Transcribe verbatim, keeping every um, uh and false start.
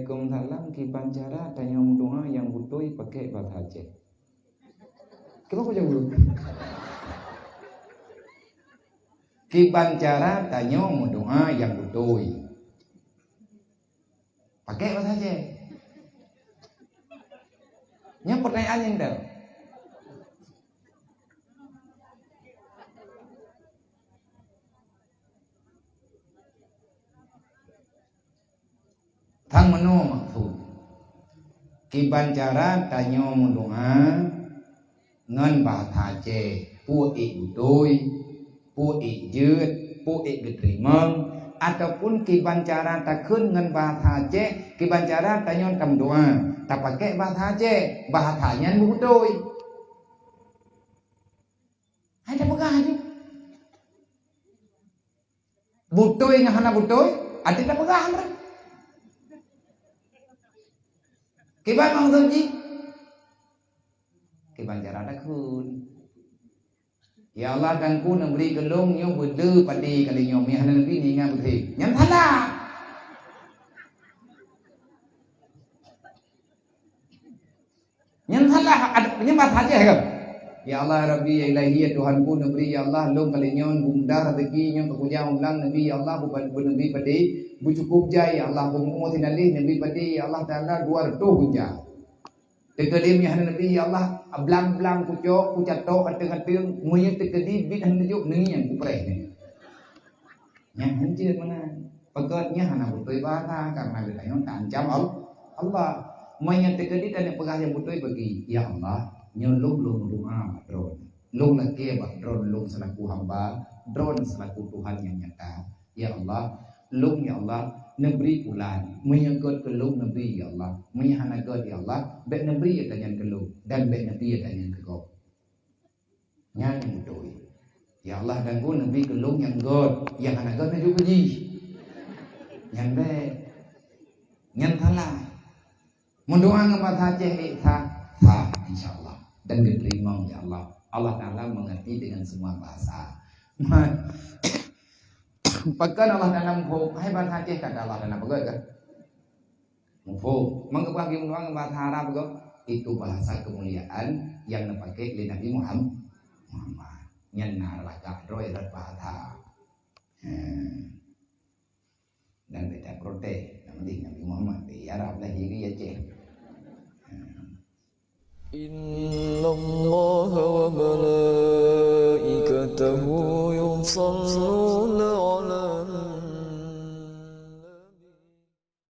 Waalaikumsalam, kiban cara tanyoe meudoa nyang beutôi pakai bahasa Aceh? Kenapa jauh dulu? Kiban cara tanyoe meudoa nyang beutôi pakai bahasa Aceh? Nyan pertanyaan nyang deuh. Sang meunoe maksud. Kiban cara tanyoe meudoa ngon bahasa Aceh, peue ék beutôi, peue ék jeuet, peue ék geuteurimong, ataupun kiban cara takheun ngon bahasa Aceh, kiban cara tanyoe tameudoa, tapakék bahasa Aceh, bahasa nyan beutôi. Hai tapeugah laju. Beutôi ngon hana beutôi, até tapeugah laju. Kiban maksud jih? Kiban cara takheun. Ya Allah, Teungku neubri keu lôn nyoe beudeu padé kali nyoe, meuhana neubri ninga beudeu. Nyan salah. Nyan salah, ad-, nyan bahasa Aceh kan? Ya Allah, Rabbi, ya Ilahi, ya Tuhanku, neubri, ya Allah, lôn kali nyoe, beumudah rezeki nyoe, keu kujang u blang, neubri, ya Allah, bu-, beuneubri padé, beucukôp jai, ya Allah, beumu'oh sinaleh, neubri padé, ya Allah Taala, dua reutôh gunjang. Teukeudi meuhana neubri, ya Allah, blang-blang kucok, kucatok, ateueng-ateueng, meunyoe teukeudi biet hana jok, neungieng kupreh nyoe. Nyan hanjeuet meunan. Peugöt nyan hana beutôi bahasa, karena geutanyoe taancam Al-, Allah. Meunyoe teukeudi taneuk peugah nyang beutôi bagi, "Ya Allah, nyoe lôn, lôn meudoa bak Droen. Lôn lakée bak Droen, lôn seulaku hamba, Droen seulaku Tuhan nyang nyata. Ya Allah, lôn, ya Allah, neubri pulan. Meunyoe gét keu lôn, neubri, ya Allah. Meunyoe hana gét, ya Allah, bék neubri ata nyan keu lôn, dan bék neubri ata nyan keu gob." Nyan nyang beutôi. Ya Allah, Teungku neubri keu lôn nyang gét, nyang hana gét neujok keu jih. Nyan bék. Nyan salah. Meudoa ngon bahasa Aceh ék sah, sah, insya Allah. Dan geuteurimong, ya Allah. Allah Taala mengerti dengan semua bahasa. Pakon Allah Taala muphom, hai bahasa Aceh kata Allah Taala peugah kan? Muphom. Meukeubah geumeunyoe ngon bahasa Arab gob, itu bahasa kemuliaan yang neupaké lé Nabi Muham-, Muhammad. Nyan na lagak droe rot bahasa. Hmm. Dan beda protes. Nabi, Nabi Muhammad di Arab lahir di Aceh. Hmm. إن الله وملائكته يصلون على